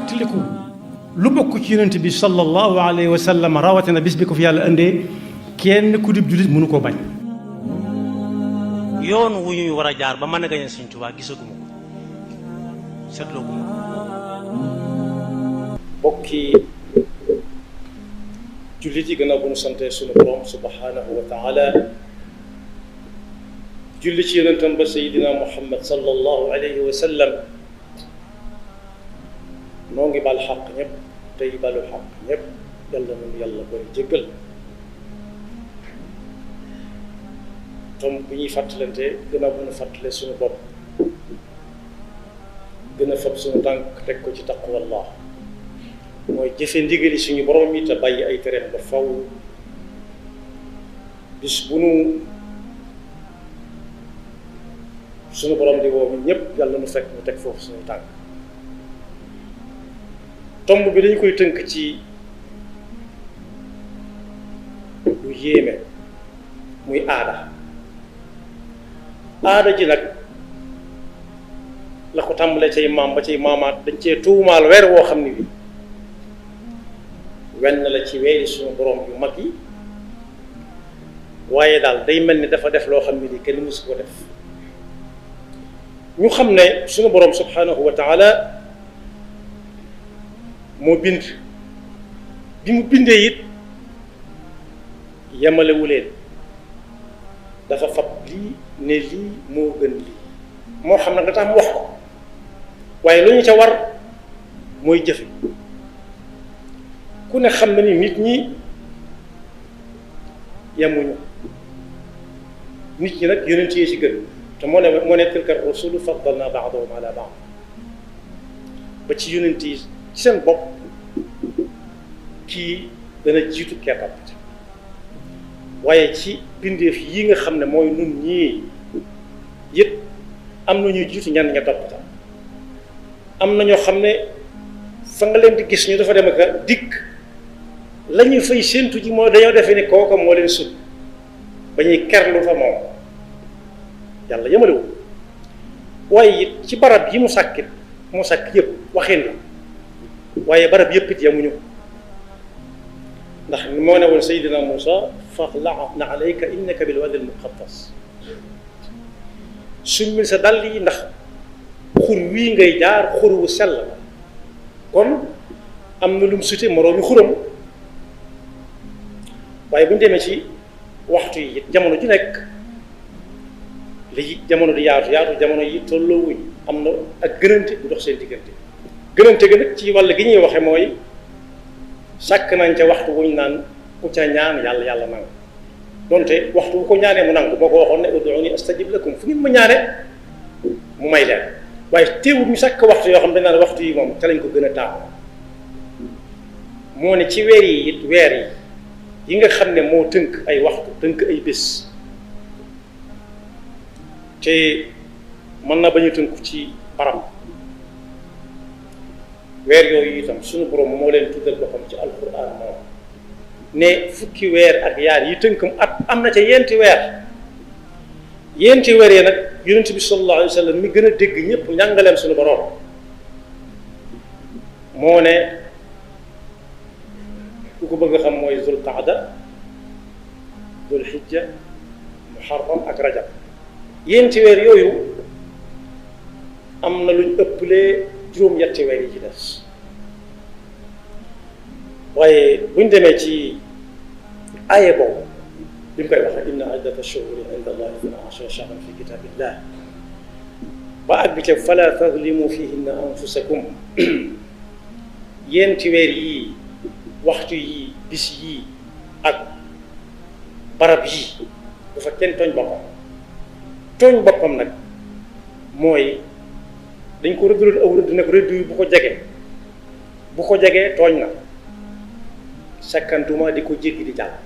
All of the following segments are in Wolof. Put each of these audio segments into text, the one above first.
fàttaliku lu bokk ci yonent bi sallallahu alayhi wa sallam rawatina bis bi ko fi yàlla indee kenn ku dib jullit mënu koo bañ. yoon wu ñuy war a jaar ba mën a gañe Sëñ Tuubaa gisaguma ko seetlooguma ko. bokki jullit yi gannaaw bu ñu sante sunu borom subhanahu wa taala julli ci yonentam ba sayidina muhammad sallallahu alayhi wa sallam noo ngi bal xaq ñëpp tey balu xaq ñëpp yàlla nañu yàlla bari jéggal. tom bu ñuy fàttalante gën a mën a fàttale suñu bopp gën a fab suñu tànk teg ko ci taqwallah mooy jëfe ndigali suñu borom yi te bàyyi ay tereem ba faw. bis bu nu suñu borom di woo ñëpp yàlla nu fekk ñu teg foofu suñu tànk. tomb bi dañu koy tënk ci lu yéeme muy aada. aada ji nag la ko tàmbalee cay maam ba cay maamaat dañ cee tuumaal weer woo xam ni bi wenn la ci weeri suñu borom yu mag yi waaye daal day mel ni dafa def loo xam ne ni kenn mësu ko def. ñu xam ne suñu borom subhanahu wa taala moo bind bi mu bindee it yemalewu leen dafa fab lii ne lii moo gën lii moo xam nag nga tax mu wax ko waaye lu ñu ca war mooy jëfe. ku ne xam na ni nit ñi yemuñu nit ñi nag yonent yi ci gën te moo ne tilka rusulu faddalna ba'dahum ala ba'd ba ci yonent yi ci seen bopp kii dana jiitu keetam waaye ci bindeef yi nga xam ne mooy nun ñii it am na ñuy jiitu ñenn ña topp ta am na ñoo xam ne fa nga leen di gis ñu dafa dem ak dikk la ñuy fay séentu ji moo dañoo defee ni kooka moo leen sut ba ñuy kerlu fa moom yàlla yemalewu waaye it ci barab yi mu sàkk yëpp waxin la waaye barab yëpp it yemuñu ndax moo ne woon Seydina Muusa faxla'na alayka innaka bil wadi al muqaddas summil sa dàll yi ndax xur wii ngay jaar xur wu sell la kon am na lu mu sute moroomi xuram. waaye bu ñu demee ci waxtu yi it jamono ju nekk li jamono di yaatu jamono yi tolloowuñ am na ak gënante bu dox seen diggante. gënante gi nag ci wàll gi ñuy waxe mooy sàkk nañ ca waxtu wuñ naan ku ca ñaan yàlla nangu donte waxtu bu ko ñaanee mu nangu moo ko waxoon ne ud'uuni astajib lakum fu ngeen ma ñaane mu may leen waaye teewul ñu sàkk waxtu yoo xam ne dañ naan waxtu yi moom ca lañ ko gën a taamu. moo ne ci weer yi it weer yi nga xam ne moo tënk ay waxtu tënk ay bés te mën na bañ a tënku ci barab weer yooyu itam suñu borom moo leen tuddal boppam ci alquran moom ne fukki weer ak yaar yi tënkam at am na ca yenti weer yee nag yonent bi sallallahu alayhi wa sallam mi gën a dégg ñëpp njàngaleem suñu borom moo ne ku ko bëgg a xam mooy zul qaada zul hijja muharram ak rajab yenti weer yooyu am na luñ ëppalee juróom-ñetti weer yi ci des waaye buñ demee ci aaye boobu bi mu koy waxee inna iddata shuhuri inda allahi isna ashara shahran fi kitabillah ba àgg ca fala tazlimu fihinna anfusakum yenti weer yii waxtu yii bis yii ak barab yii dafa kenn tooñ boppam nag mooy dañ ko rëddaloon aw rëdd nag rëdd yi bu ko jegee tooñ na sakkantuma di ko jéggi di jàll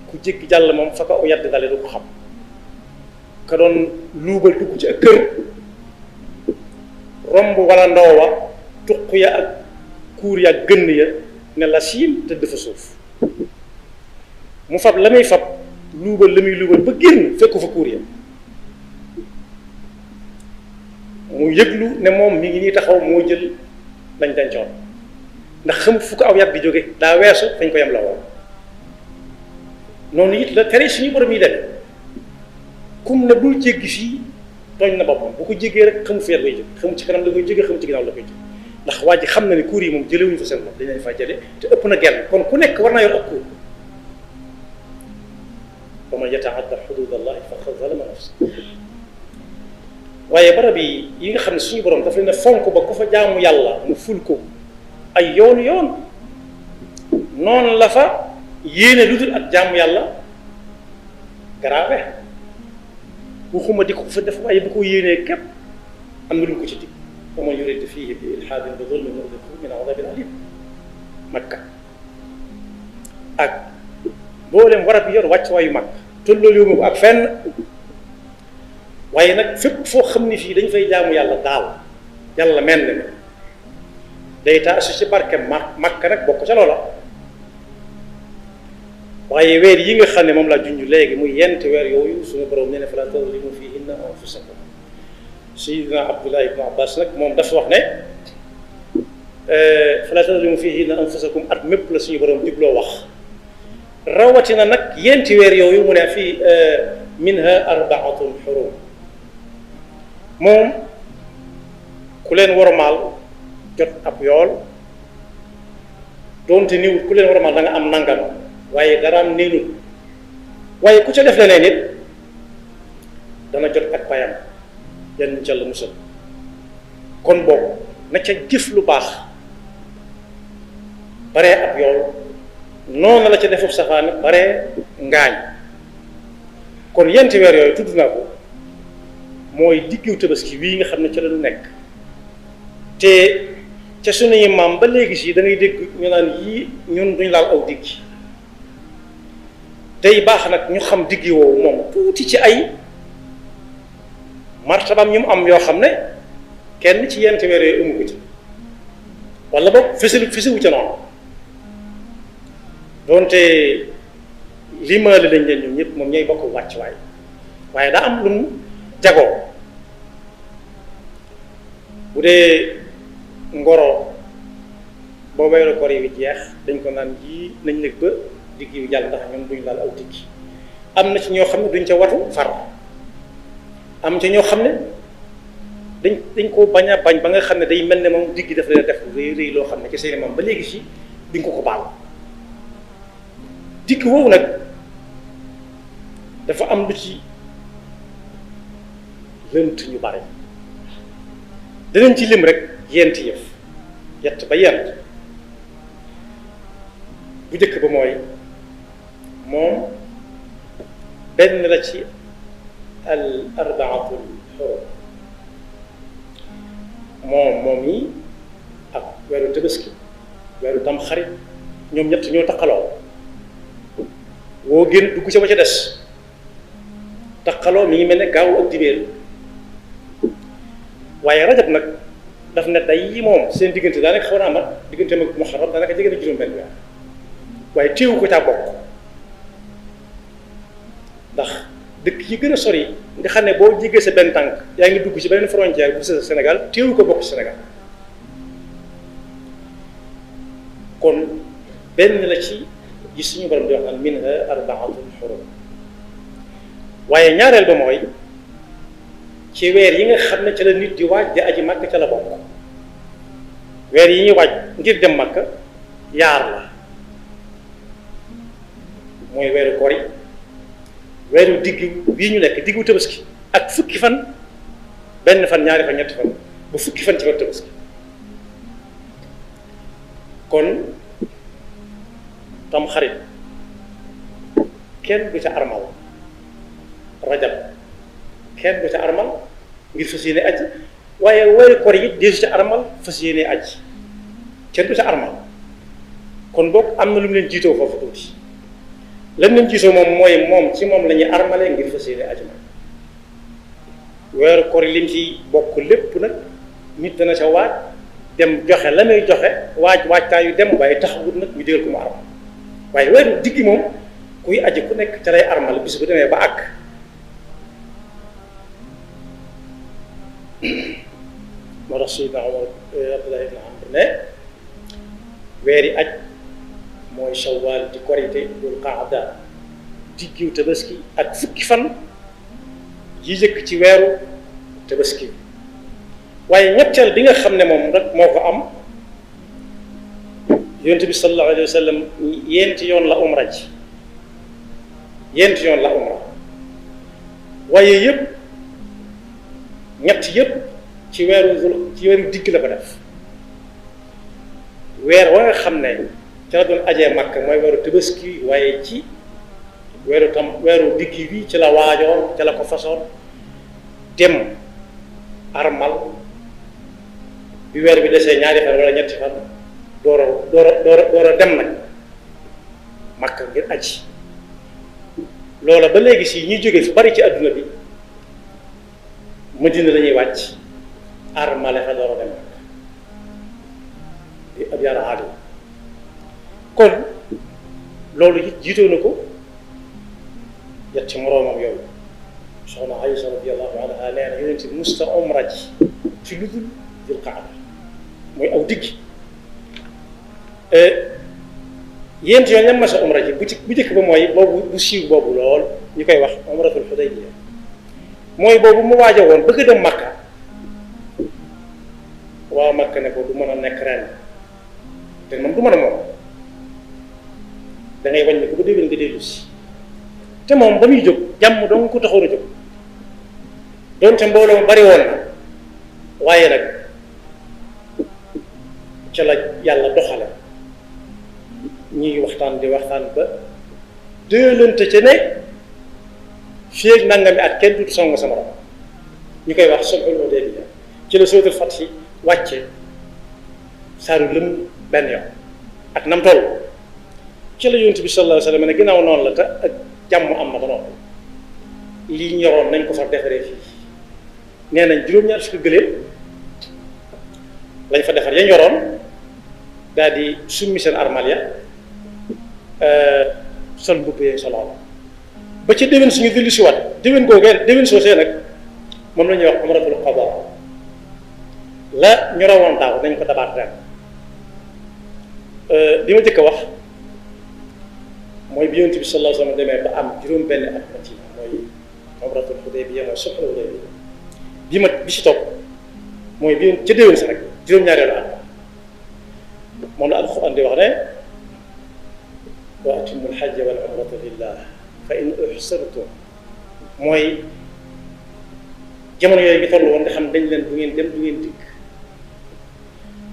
ku jéggi jàll moom fa ko yadd dale du ko xam ka doon luubal dugg ci ak kër romb wala ndaw wa tuq ya ak kuur ya ak gënn ya ne la siin tëdd fa suuf mu fab la muy fab luubal la muy luubal ba génn fekku fa kuur ya mu yëglu ne moom mi ngi nii taxaw moo jël lañ dencoon ndax xamut fu ko aw yat bi jóge daa weesu fañ ko yem la woon noonu it la tere suñu borom yi dem kum ne bul jéggi fii tooñ na boppam bu ko jéggee rek xamu feet bay jóg xamu ci kanam la koy jóge xamu ci ginnaaw la koy jóg ndax waa ji xam na ne kuur yi moom jëlewuñu fa seen bopp dañ leen faa jële te ëpp na genn kon ku nekk war naa yor ak kuur wa man yataadda xuduud allahi faqad zalama nafsa waaye barab yi nga xam ne suñu borom daf leen a fonk ba ku fa jaamu yàlla mu ful ko ay yoonu yoon noonu la fa yéene lu dul ak jaamu yàlla garaawe waxuma di ko fa def waaye bu ko yéenee képp am na lu ko ci dig wa man yurid fiihi bi ilhaadin bi zulmin nuziqhu min adabin alim makka ak mboolem warab yi yor wàccuwaayu mag tollooliwu ko ak fenn waaye nag fépp foo xam ni fii dañ fay jaamu yàlla daal yàlla mel na day taasu ci barke makka nag bokk ca loola waaye weer yi nga xam ne moom laa junj léegi muy yent weer yooyu suñu borom nee na falaa tazlimu fiihinna anfusakum Sayyidina Abdullah ibn Abbas nag moom dafa wax ne falaa tazlimu fiihinna anfusakum at mépp la suñu borom jubloo wax rawatina nag yenti weer yooyu mu ne fii minha arbaatun xurum moom ku leen wormaal jot ab yool doonte niwut ku leen wormaal da nga am nangam waaye daraam neenul waaye ku ca def leneen it dana jot ak payam yan mu jàll musal kon boobu na ca jëf lu baax baree ab yool noonu la ca defub safaan baree ngaañ kon yenti weer yooyu tudd naa ko mooy diggu tabaski wii nga xam ne ca la ñu nekk te ca sunuy maam ba léegi si da ngay dégg ñu naan yii ñun duñ laal aw digg day baax nag ñu xam diggi woowu moom tuuti ci ay martabam ñu mu am yoo xam ne kenn ci yenti weer yooyu amu ko ci wala boog fisiwu ca noonu doonte limaali lañ leen ñoom ñëpp moom ñooy bokk wàcc waaye daa am lu mu jagoo bu dee ngoro boo weeru koor yi jeex dañ ko naan ji nañ nekk ba digg yu jàll ndax ñoom duñ laal aw digg am na ci ñoo xam ne duñ ca watu far am ca ñoo xam ne dañ ko bañ a bañ ba nga xam ne day mel ne moom digg daf leen def rëy rëy loo xam ne ci seen moom ba léegi si duñ ko baal digg woowu nag dafa am lu ci lënt ñu bare danañ ci lim rek yenti yëf yett ba yent bu njëkk ba mooy moom benn la ci al arbaatul xurum moom yi ak weeru tabaski weeru tamxarit ñoom ñett ñoo taqaloo woo génn dugg ca ba ca des taqaloo mi ngi mel ne gaaw ak dibéer waaye rajab nag daf ne day yi moom seen diggante daanaka xaw naa mat diggante mag muharram daanaka jege na juróom-benn weer waaye téewu ko caa bokk ndax dëkk yi gën a sori nga xam ne boo jégee sa benn tànk yaa ngi dugg ci beneen frontière bu sa Sénégal téewu ko bokk ci Sénégal kon benn la ci yi suñu borom di wax naan minha arbaatul xurum waaye ñaareel ba mooy ci weer yi nga xam ne ca la nit di waaj di aji màkk ca la bokk weer yi ñuy waaj ngir dem màkk yaar la mooy weeru koor yi weeru digg bii ñu nekk diggu tabaski ak fukki fan benn fan ñaari fan ñetti fan ba fukki fan ci weeru tabaski kon tam xarit kenn du ca armal rajab kenn du ca armal ngir fas yéene aj waaye weeru koor yi deesu ca armal fas yéene aj kenn du ca armal kon boog am na lu mu leen jiitoo foofu tuuti lan leen jiitoo moom mooy moom ci moom la ñuy armale ngir fas yéene aj ma weeru koor yi lim ci bokk lépp nag nit dana ca waaj dem joxe la muy joxe waajtaayu dem waaye taxawut nag ñu dégal ko mu armal waaye weeru diggi moom kuy aji ku nekk ca lay armal bis bu demee ba àgg moo tax Seydina Omar Abdullah ibn Amr ne weeri aj mooy Shawwal di korite dul qaada diggiw tabaski ak fukki fan yi jëkk ci weeru tabaski waaye ñetteel bi nga xam ne moom rek moo ko am yonent bi sallallahu alayhi wa sallam yenti yoon la umra ji yenti yoon la umra waaye yëpp ñett yëpp ci weeru digg la ko def weer wa nga xam ne ca la doon ajee Makka mooy weeru tabaski waaye ci weeru digg bi ci la waajoon ca la ko façon dem armal bi weer bi desee ñaari fan wala ñetti fan door a dem nag Makka ngir aji loola ba léegi si ñuy jógee fu bari ci àdduna bi Madina lañuy wàcc armale fa door a dem Makka di ab yàlla aadi kon loolu it jiitoo na ko yetti moroomam yooyu soxna Aysa radiyallahu anha nee na yonent bi musta umra ji ci lu dul Dul Qaada mooy aw digg yéen yoon ñam ma sa umra ji bu njëkk ba mooy boobu bu siiw boobu lool ñu koy wax umratul Hudaybiya mooy boobu mu waaja woon bëgg dem Makka waa Makka ne ko du mën a nekk ren te moom du mën a moom da ngay wàññi ko ba déwén nga dellu si te moom ba muy jóg jàmm dong ko taxoon a jóg doonte mbooloo mu bari woon na waaye nag ca la yàlla doxale ñuy waxtaan di waxtaan ba déelante ca ne fii ak nangami at kenn duutu song sama rom ñu koy wax sulhul Hudaybiya ci la suratul Fath wàcce saaru lëm benn yoon ak nam toll ci la yonent bi sallallahu alayhi wa sallam ne ginnaaw noonu la te ak jàmm am na ba noppi lii ñoroon nañ ko fa defaree fii nee nañ juróom-ñaar fukki gëléem lañ fa defar ya ñoroon daal di summi seen armal ya sol mbubb yee soloon ba ca déwén suñu dellu si waat déwén googee déwén soosee nag moom la ñuy wax umratul qada la ñoroon daaw nañ ko dabaat ren li ma jëkk a wax mooy bi yonent bi sallallahu alayhi wa sallam demee ba am juróom benn at Madina mooy umratul Hudaybiya mooy sulhul Hudaybiya bi si topp mooy bi ca déwén sa rek juróom-ñaareelu at moom la alxuraan di wax ne wa atimmu alxajja wal umrata lillah fa in uhsirtum mooy jamono yooyu bi toll woon nga xam dañ leen du ngeen dem du ngeen dikk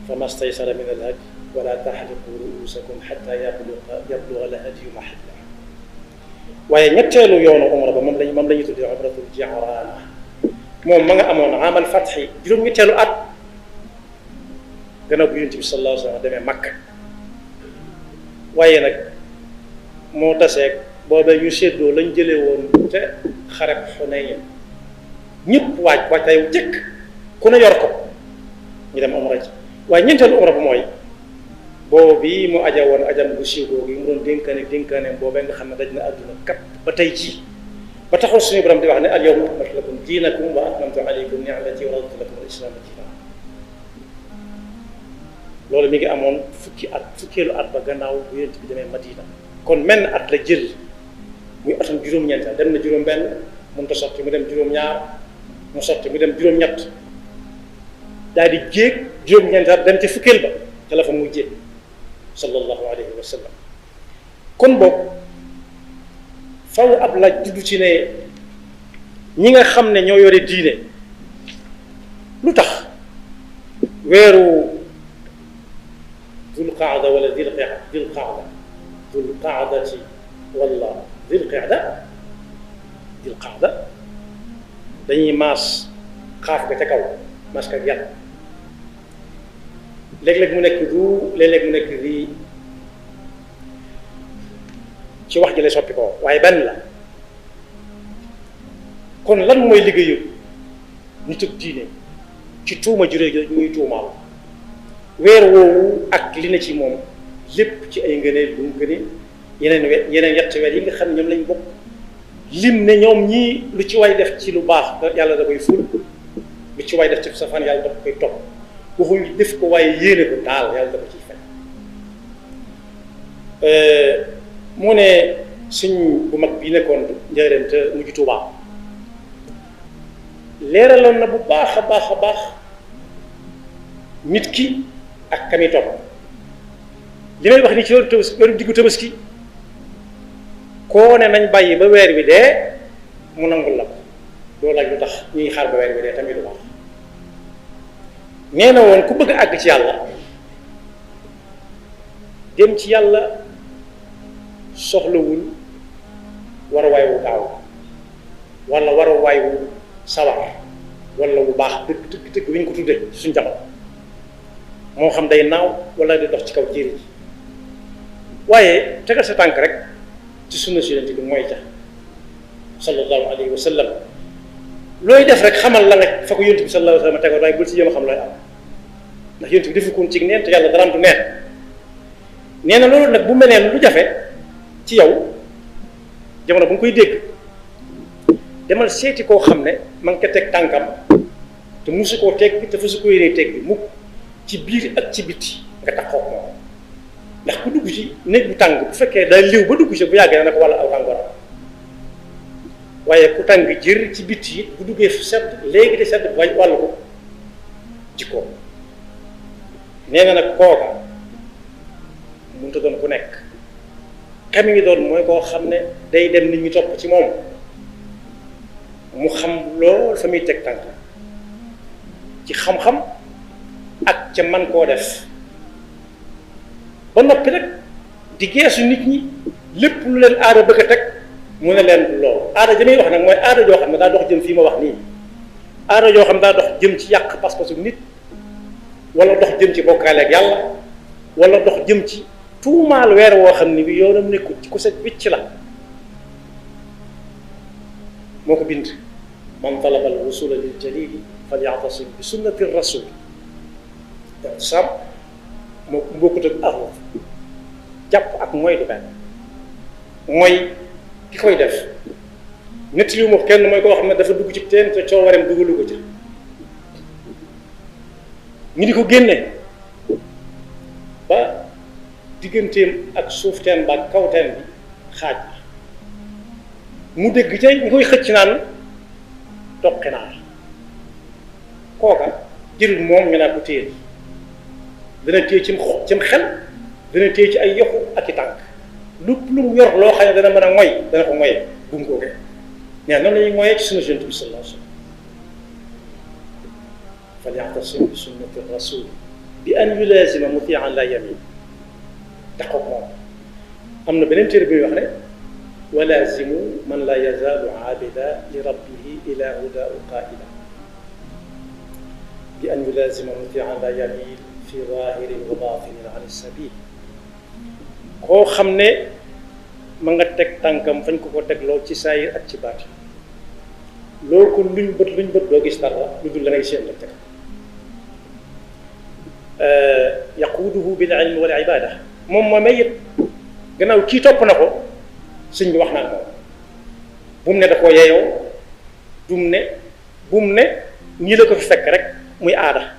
fa mastaysara min alhadyi wala taxliqu ruusakum xatta yabluga alhadyu mahillah waaye ñetteelu yoonu umra ba moom la ñuy tuddee umratul Ji'raana moom ma nga amoon amal fatxi juróom-ñetteelu at gannaaw bu Yonent bi sallallahu alayhi wa sallam demee Makka waaye nag moo taseeg boobee ñu séddoo lañ jëlee woon te xareb Xunayn ñëpp waajtaay wu jëkk ku ne yor ko ñu dem umra ji waaye ñeenteelu umra ba mooy boobu mu aja woon ajam bu siiw googu yi mu doon dénkaane boobee nga xam ne daj na àdduna kat ba tey jii ba taxul suñu borom di wax ne al yawma akmaltu lakum diinakum wa atmamtu alaykum ni'mati wa raditu lakum al-islaama diinan loolu mi ngi amoon fukkeelu at ba gannaaw bu Yonent bi demee Madina kon menn at la jël muy atum juróom-ñeent dem na juróom-benn mënut a sotti mu dem juróom-ñaar mu sotti mu dem juróom-ñett daal di jéeg juróom-ñeent at dem ci fukkeel ba ca la fa muy jéeg sallallahu alayhi wa sallam kon boog faw ab laaj juddu ci ne ñi nga xam ne ñoo yore diine lu tax weeru dul qaada wala dil qaadati wala dil qaada dañuy maas xaaf ga ca kaw maas ka yàlla léeg-léeg mu nekk du léeg-léeg mu nekk di ci wax ji lay soppi ko waaye benn la kon lan mooy liggéeyu nit ak diine ci tuuma juree gi ñuy tuumaal weer woowu ak li na ci moom lépp ci ay ngëneel lu mu gëne yeneen yetti weer yi nga xam ne ñoom lañ bokk lim ne ñoom ñii lu ci way def ci lu baax yàlla da koy ful lu ci waay def ci safaan yàlla da koy topp waxuñ def ko waaye yéene ko daal yàlla da ko ciy fay mu ne suñ bu mag bi nekkoon njëriñ te mujj Tuubaa leeraloon na bu baax a baax a baax nit ki ak kami topp li may wax ni ci weeru diggu tabaski koo ne nañ bàyyi ba weer bi dee mu nangul la ko doo laaj lu tax ñuy xaar ba weer bi dee tamit du baax nee na woon ku bëgg a àgg ci yàlla dem ci yàlla soxlawul waruwaay wu gaaw wala waruwaay wu sawar wala wu baax dëgg wi ñu ko tuddee ci suñ jamono moo xam day naaw wala di dox ci kaw jéeri ji waaye tegal sa tànk rek ci sunna si yonent bi mooy ca sallallahu alayhi wa sallam looy def rek xamal la nga fa ko yonent bi sallallahu alayhi wa sallam tegoon waaye bul ci jéem a xam looy am ndax yonent bi defu koon ci neen te yàlla daraam du neen nee na loolu nag bu mel ne lu jafe ci yow jamono bu nga koy dégg demal seeti koo xam ne ma nga ko teg tànkam te musu koo teg bi te fasu ko yéenee teg bi mukk ci biir ak ci biti nga taxaw moom ndax ku dugg ci néeg bu tàng bu fekkee daa liw ba dugg ci bu yàggee na ko walla aw tàngooram waaye ku tàng jër ci biti it bu duggee fu sedd léegi de sedd bu wàllu ko jikkoo nee na nag kooka mënut a doon ku nekk kami ngi doon mooy koo xam ne day dem nit ñi topp ci moom mu xam lool fa muy teg tànk ci xam-xam ak ca man koo def ba noppi nag di geesu nit ñi lépp lu leen aada bëgg a teg mu ne leen loolu aada ja muy wax nag mooy aada joo xam ne daa dox jëm fii ma wax nii aada joo xam ne daa dox jëm ci yàq pas-pasu nit wala dox jëm ci bokkaale ak yàlla wala dox jëm ci tuumaal weer woo xam ni bi yoonam nekkul ci ku set wicc la moo ko bind man talaba al wusula lil jalili falyatasim bi sunnati rasul sam moo bokkut ak arlo jàpp ak mooy du benn mooy ki koy def nett li mu kenn mooy koo xam ne dafa dugg ci teen te coowareem dugalu ko ca ñu di ko génne ba digganteem ak suuf teen ba ak kaw teen bi xaaj mu dégg ca ñu koy xëcc naan toqi naar kooka jërul moom ñu naa ko téye dana téye cim xel dana téye ci ay yoxu ak i tànk lu mu yor loo xam ne dana mën a ngoy dana ko ngoyee bu mu ko gee nee noonu la ñuy ngoyee ci sunna Yonent bi sallallahu alayhi wa sallam falya'tasim bi sunnati rasul bi an yulazima muti'an la yamin taxaw moom am na beneen téere bi muy wax ne walazimu man la yazaalu aabida li rabbihi ila hudaa qaa'ila bi an yulazima muti'an la yamin fi zahirin wa batinin an sabil koo xam ne ma nga teg tànkam fañ ko teg lool ci saayir ak ci baat loolu ko luñ bët doo gis dara lu dul la ngay seen la teg yaquuduhu bil ilmi wal ibada moom moomay it gannaaw kii topp na ko sëñ bi wax naa moom bu mu ne da koo yeyoo bu mu ne nii la ko fi fekk rek muy aada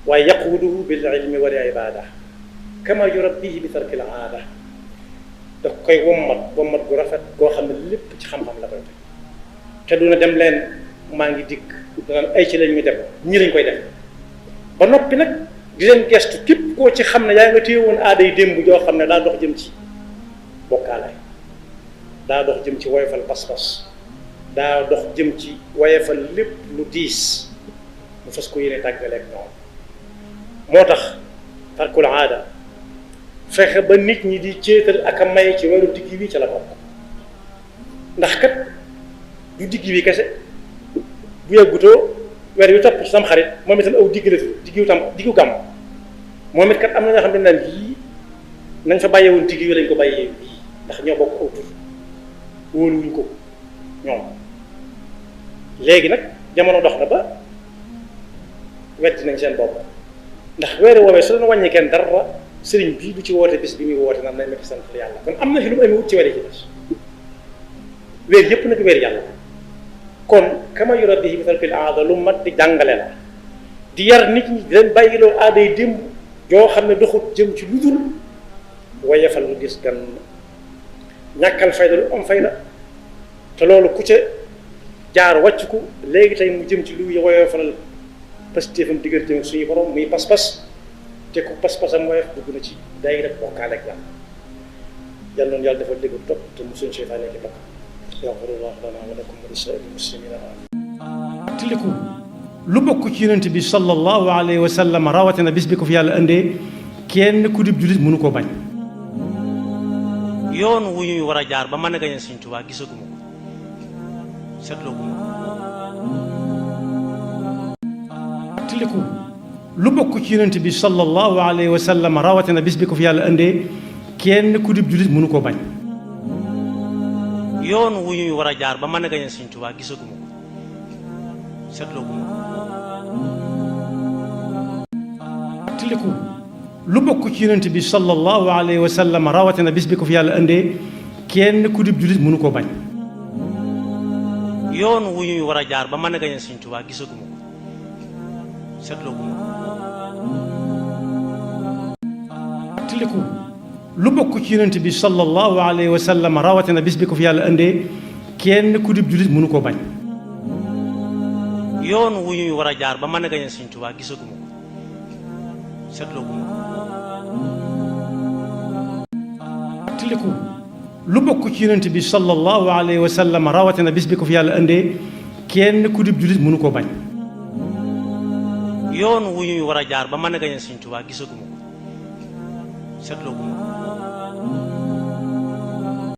waaye yaquuduhu bil ilmi wal ibada kama yurabbihi bi tarkil aada daf koy wommat gu rafet goo xam ne lépp ci xam-xam la koy teg te du na dem leen maa ngi dikk danaan ay ci lañ ñu dem ñii lañ koy def ba noppi nag di leen gestu képp koo ci xam ne yaa nga téye woon aada yi démb joo xam ne daa dox jëm ci bokkaale daa dox jëm ci woyofal pas-pas daa dox jëm ci woyofal lépp lu diis mu fas ko yéene tàggaleeg ñoom moo tax tarkul aada fexe ba nit ñi di céetal ak a may ci weeru digg wi ca la bokk ndax kat du digg wi kese bu yàggutoo weer wi topp ci sam xarit moom itam aw digg la diggu gàmm moom it kat am na ñoo xam ne naan yii nañ fa bàyyee woon digg wi lañ ko bàyyee bii ndax ñoo bokk aw tur wóoluwuñ ko ñoom léegi nag jamono dox na ba weddi nañ seen bopp ndax weeru woowee su doon wàññi kenn dara sëriñ bii du ci woote bis bi muy woote naan nañ ma ci sant yàlla kon am na fi lu mu amee wut ci weer yi ci des weer yëpp nag weer yàlla kon kama yurabbihi bi tarkil aada lu mat di jàngale la di yar nit ñi di leen bàyyiloo aada yi démb joo xam ne doxut jëm ci lu dul woyefal lu gis gan ñàkkal fayda lu am fayda te loolu ku ca jaar wàcc ko léegi tey mu jëm ci lu woyefalal pastéefam diggante suñu borom muy pas-pas te ku pas-pasam woyof dugg na ci day rek bokkaale ak yàlla yàlla noonu yàlla dafa dégg topp te musuñ seytaane ki bakk yaxfirullahu lana wa lakum wa lisaa'iril muslimina tiliku lu bokk ci yonent bi sallallahu alayhi wa sallam rawatina bis bi ko fi yàlla indee kenn ku dib jullit mënu koo bañ. yoon wu ñuy war a jaar ba mën a gañe Sëñ Tuubaa gisaguma ko seetlooguma ko. tiliku lu bokk ci yonent bi sallallahu alayhi wa sallam rawatina bis bi ko fi yàlla indee kenn ku dib jullit mënu koo bañ. yoon wu ñuy war a jaar ba mën a gañe Sëñ Tuubaa gisaguma ko seetlooguma ko. tiliku lu bokk ci yonent bi sallallahu alayhi wa sallam rawatina bis bi ko fi yàlla indee kenn ku dib jullit mënu koo bañ. yoon wu ñuy war a jaar ba mën a gañe Sëñ Tuubaa gisaguma ko seetlooguma ko. tiliku lu bokk ci yonent bi sallallahu alayhi wa sallam rawatina bis bi ko fi yàlla indee kenn ku dib jullit mënu koo bañ. yoon wu ñuy war a jaar ba mën a gañe Sëñ Tuubaa gisaguma ko seetlooguma ko. tiliku lu bokk ci yonent bi sallallahu alayhi wa sallam rawatina bis bi ko fi yàlla indee kenn ku dib jullit mënu koo bañ. yoon wu ñuy war a jaar ba mën a gañe Sëñ Tuubaa gisaguma ko seetlooguma ko.